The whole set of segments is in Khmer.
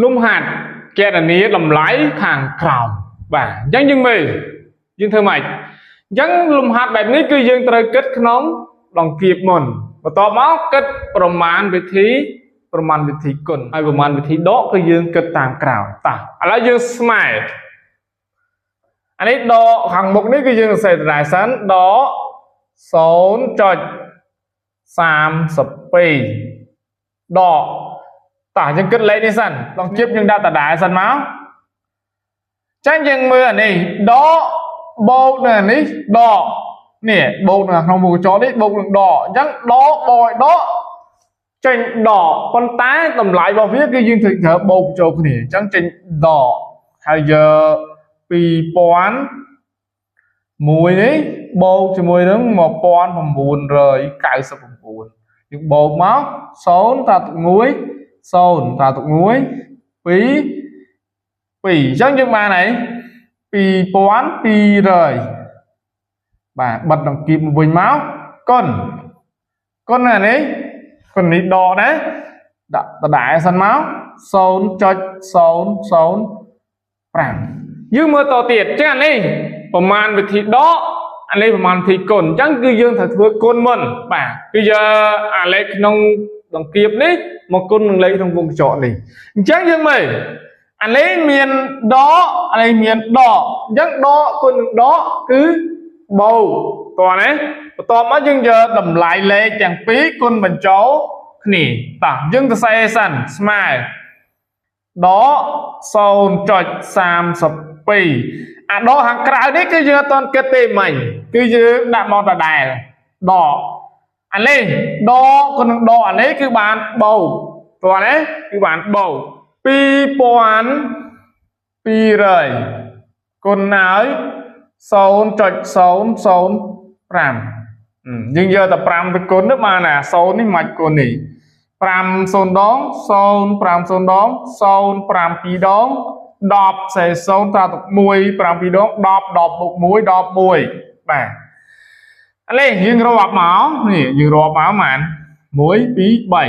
លំហាត់កណនាតម្លៃខាងក្រោមបាទអញ្ចឹងយើងមើលយើងធ្វើម៉េចអញ្ចឹងលំហាត់បែបនេះគឺយើងត្រូវគិតក្នុងដង្កៀបមុនបន្ទាប់មកគិតប្រមាណវិធីគុណហើយប្រមាណវិធីដកគឺយើងគិតតាមក្រោយតោះឥឡូវយើងស្មើអានេះដកខាងមុខនេះគឺយើងសរសេរដដែលសិនដក 0.32 ដកតោះយើងគិតលេខនេះសិនដងជៀបយើងដាក់ដដែលសិនមកចឹងយើងមើលអានេះដកបូកនឹងអានេះដកនេះបូកនឹងក្នុងមុខកញ្ចក់នេះបូកនឹងដកអញ្ចឹងដកបូកឲ្យដកចេញដកប៉ុន្តែតម្លៃរបស់វាគឺយើងត្រូវបូកចូលគ្នាអញ្ចឹងចេញដកហើយយក2001នេះបូកជាមួយនឹង1999យើងបូកមក0តាទុក1 0តាទុក1 2 2អញ្ចឹងយើងបានហើយ2200បាទបិទដង្កៀបមកវិញមកគុណគុណអានេះគុណនេះដកដែរដាក់ដដែលសិនមក 0.005 យើងមើលតទៀតចឹងអានេះប្រមាណវិធីដកអានេះប្រមាណវិធីគុណអញ្ចឹងគឺយើងត្រូវធ្វើគុណមុនបាទគឺយកអាលេខក្នុងដង្កៀបនេះមកគុណនឹងលេខក្នុងវងកញ្ចក់នេះអញ្ចឹងយើងមើលអានេះមានដកអានេះមានដកអញ្ចឹងដកគុណនឹងដកគឺបូកតោះណាបន្ទាប់មកយើងយកតម្លៃលេខទាំងពីរគុណបញ្ចូលគ្នាតោះយើងសរសេរសិនស្មើដក 0.32 អាដកខាងក្រៅនេះគឺយើងអត់ទាន់គិតទេមិញគឺយើងដាក់មកដដែលដកអានេះដកគុណនឹងដកអានេះគឺបានបូកតោះណាគឺបានបូក2200គុណឲ្យ 0.005 យើងយកតែ5ទៅគុណទៅបានអា0នេះមិនគុណនេះ5 0ដង0 5 0ដង0 5 2ដង10សេ0ត្រាទុក1 5 2ដង10 10បូក1 11បាទអានេះយើងរាប់មកនេះយើងរាប់មកប៉ុន្មាន1 2 3 1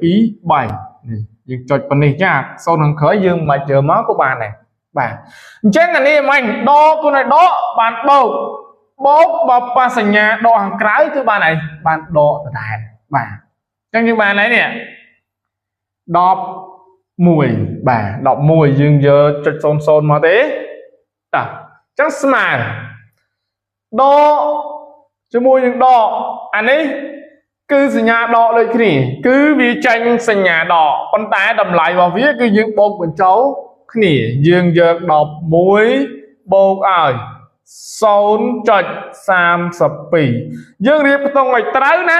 2 3នេះយើងចុចប៉ុណ្នេះចា0ខាងក្រោយយើងមិនយកមកក៏បានដែរបាទអញ្ចឹងអានេះមិញដកគុណឲ្យដកបានបូកបូកបើប៉ះសញ្ញាដកខាងក្រៅគឺបានអីបានដកដដែលបាទអញ្ចឹងយើងបានហើយនេះ11បាទ11យើងយកចុច00មកទេតោះអញ្ចឹងស្មើដកជាមួយនឹងដកអានេះគឺសញ្ញាដកដូចគ្នាគឺវាចេញសញ្ញាដកប៉ុន្តែតម្លៃរបស់វាគឺយើងបូកបញ្ចូលគ្នាយើងយក11បូកឲ្យ 0.32 យើងរៀបខ្ទង់ឲ្យត្រូវណា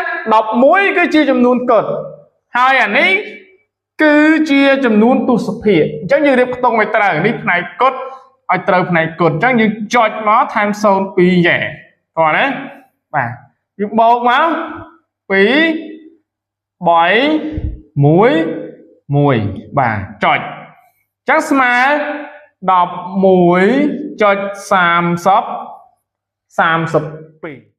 11គឺជាចំនួនគត់ហើយអានេះគឺជាចំនួនទសភាគអញ្ចឹងយើងរៀបខ្ទង់ឲ្យត្រូវនេះផ្នែកគត់ឲ្យត្រូវផ្នែកគត់អញ្ចឹងយើងចុចមកថែម02យ៉ែតោះណាបាទយើងបូកមក2 3 1 1បាទចុចចឹងស្មើ 11.30 32